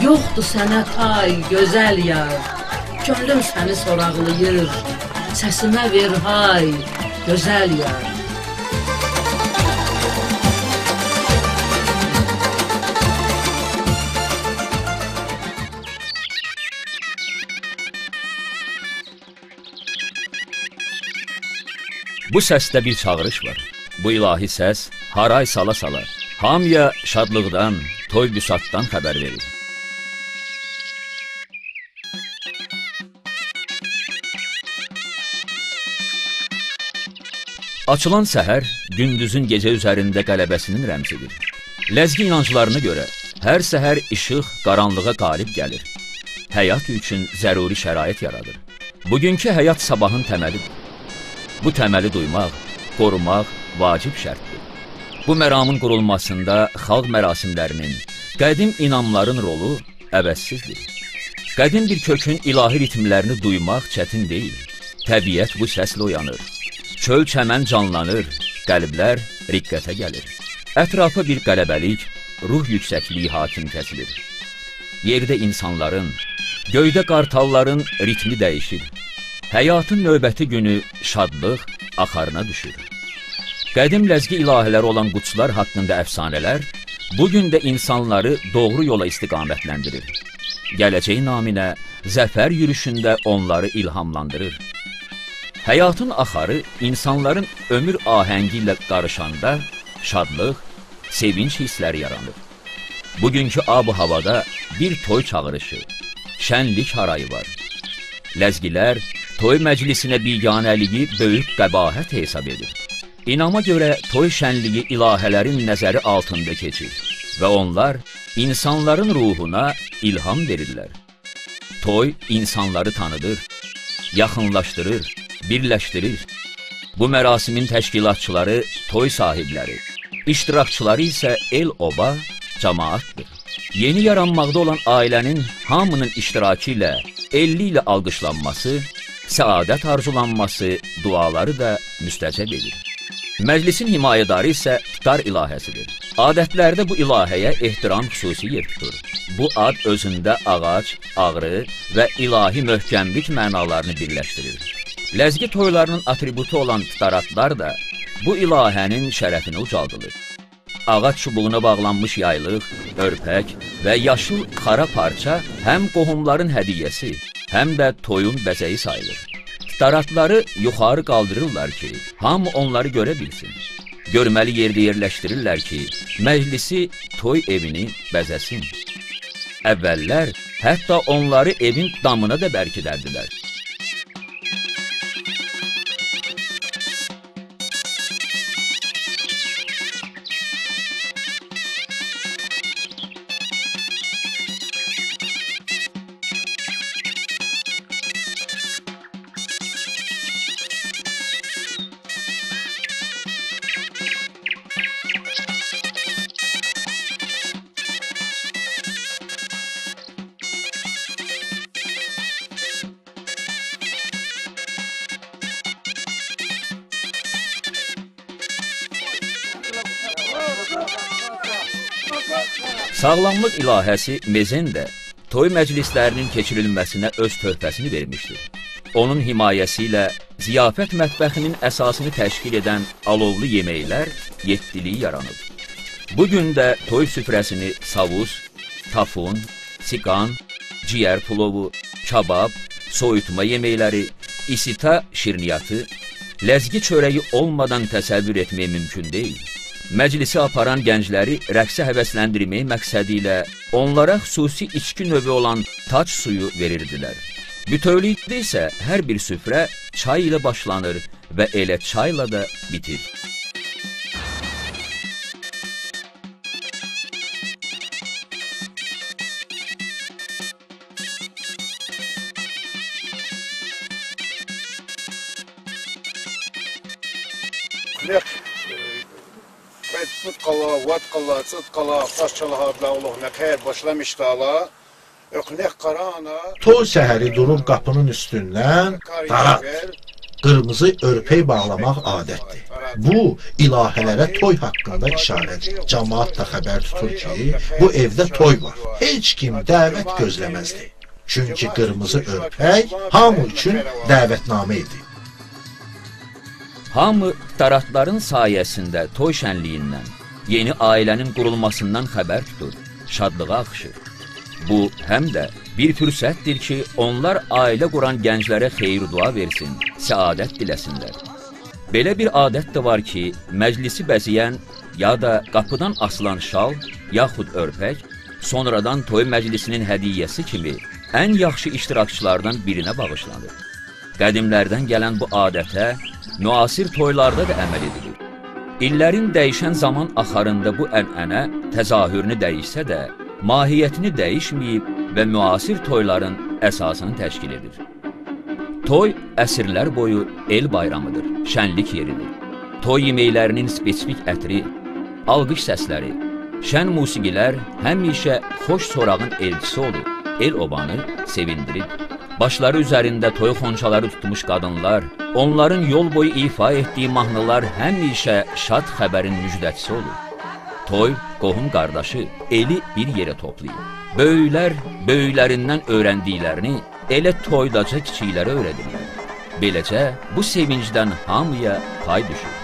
Yoxdur sənə tay, gözəl yar. Könlüm səni soraqlayır, səsimə ver hay, gözəl yar. Bu səsdə bir çağırış var. Bu ilahi səs haray sala-sala, hamıya şadlıqdan, toy büsatdan xəbər verir. Açılan səhər, gündüzün gecə üzərində qələbəsinin rəmzidir. Ləzgi inanclarına görə hər səhər işıq qaranlığa qalib gəlir. Həyat üçün zəruri şərait yaradır. Bugünkü həyat sabahın təməlidir. Bu təməli duymaq, qorumaq vacib şərtdir. Bu məramın qurulmasında xalq mərasimlərinin, qədim inamların rolu əvəzsizdir. Qədim bir kökün ilahi ritmlərini duymaq çətin deyil. Təbiət bu səslə oyanır. Çöl çəmən canlanır, qəlblər riqqətə gəlir. Ətrafa bir qələbəlik, ruh yüksəkliyi hakim kəsilir. Yerdə insanların, göydə qartalların ritmi dəyişir. Həyatın növbəti günü şadlıq axarına düşür. Qədim ləzgi ilahələri olan qutslar haqqında əfsanələr bugün də insanları doğru yola istiqamətləndirir. Gələcək naminə zəfər yürüşündə onları ilhamlandırır. Həyatın axarı insanların ömür ahəngi ilə qarışanda şadlıq, sevinç hissləri yaranır. Bugünkü ab-ı havada bir toy çağırışı, şənlik harayı var. Ləzgilər toy məclisinə biganəliyi böyük qəbahət hesab edir. İnama görə toy şənliyi ilahələrin nəzəri altında keçir və onlar insanların ruhuna ilham verirlər. Toy insanları tanıdır, yaxınlaşdırır, birləşdirir. Bu mərasimin təşkilatçıları toy sahibləri, iştirakçıları isə el-oba, cemaatdır. Yeni yaranmaqda olan ailənin hamının iştirakı ilə, elli ilə alqışlanması, səadət arzulanması, duaları da müstəcəb edir. Məclisin himayədarı isə Tutar ilahəsidir. Adətlərdə bu ilahəyə ehtiram xüsusi yer tutur. Bu ad özündə ağac, ağrı və ilahi möhkəmlik mənalarını birləşdirir. Ləzgi toylarının atributu olan tutaratlar da bu ilahənin şərəfinə ucaldılır. Ağac çubuğuna bağlanmış yaylıq, örpək və yaşıl xara parça həm qohumların hədiyyəsi, həm də toyun bəzəyi sayılır. Tutaratları yuxarı qaldırırlar ki, hamı onları görə bilsin. Görməli yerdə yerləşdirirlər ki, məclisi toy evini bəzəsin. Əvvəllər hətta onları evin damına da bərkidərdilər. Sağlamlıq ilahəsi Mezen də toy məclislərinin keçirilməsinə öz töhfəsini vermişdir. Onun himayəsi ilə ziyafət mətbəxinin əsasını təşkil edən alovlu yeməklər yeddiliyi yaranıb. Bugün də toy süfrəsini savuz, tafun, siqan, ciyər pulovu, kabab, soyutma yeməkləri, isita şirniyyatı, ləzgi çörəyi olmadan təsəvvür etmək mümkün deyil. Məclisi aparan gəncləri rəqsə həvəsləndirmək məqsədi ilə onlara xüsusi içki növü olan tac suyu verirdilər. Bütövlükdə isə hər bir süfrə çay ilə başlanır və elə çayla da bitir. Toy səhəri durub qapının üstündən darat. qırmızı örpək bağlamaq adətdir. Bu, ilahələrə toy haqqında işarədir. Camaat da xəbər tutur ki, bu evdə toy var. Heç kim dəvət gözləməzdi. Çünki qırmızı örpək hamı üçün dəvətnamə idi. Hamı taratların sayəsində toy şənliyindən, yeni ailənin qurulmasından xəbər tutur, şadlığa axışır. Bu, həm də bir fürsətdir ki, onlar ailə quran gənclərə xeyir-dua versin, səadət diləsinlər. Belə bir adət də var ki, məclisi bəzəyən ya da qapıdan asılan şal, yaxud örpək, sonradan toy məclisinin hədiyyəsi kimi ən yaxşı iştirakçılardan birinə bağışlanır. Qədimlərdən gələn bu adətə müasir toylarda da əməl edilir. İllərin dəyişən zaman axarında bu ənənə təzahürünü dəyişsə də, mahiyyətini dəyişməyib və müasir toyların əsasını təşkil edir. Toy əsrlər boyu el bayramıdır, şənlik yeridir. Toy yeməklərinin spesifik ətri, alqış səsləri, şən musiqilər həmişə xoş sorağın elçisi olur, el obanı sevindirir. Başları üzərində toy xonçaları tutmuş qadınlar, onların yol boyu ifa etdiyi mahnılar həmişə şad xəbərin müjdəçisi olur. Toy, qohum qardaşı eli bir yerə toplayır. Böyüklər böyüklərindən öyrəndiklərini elə toydaca kiçiklərə öyrədirlər. Beləcə, bu sevincdən hamıya pay düşür.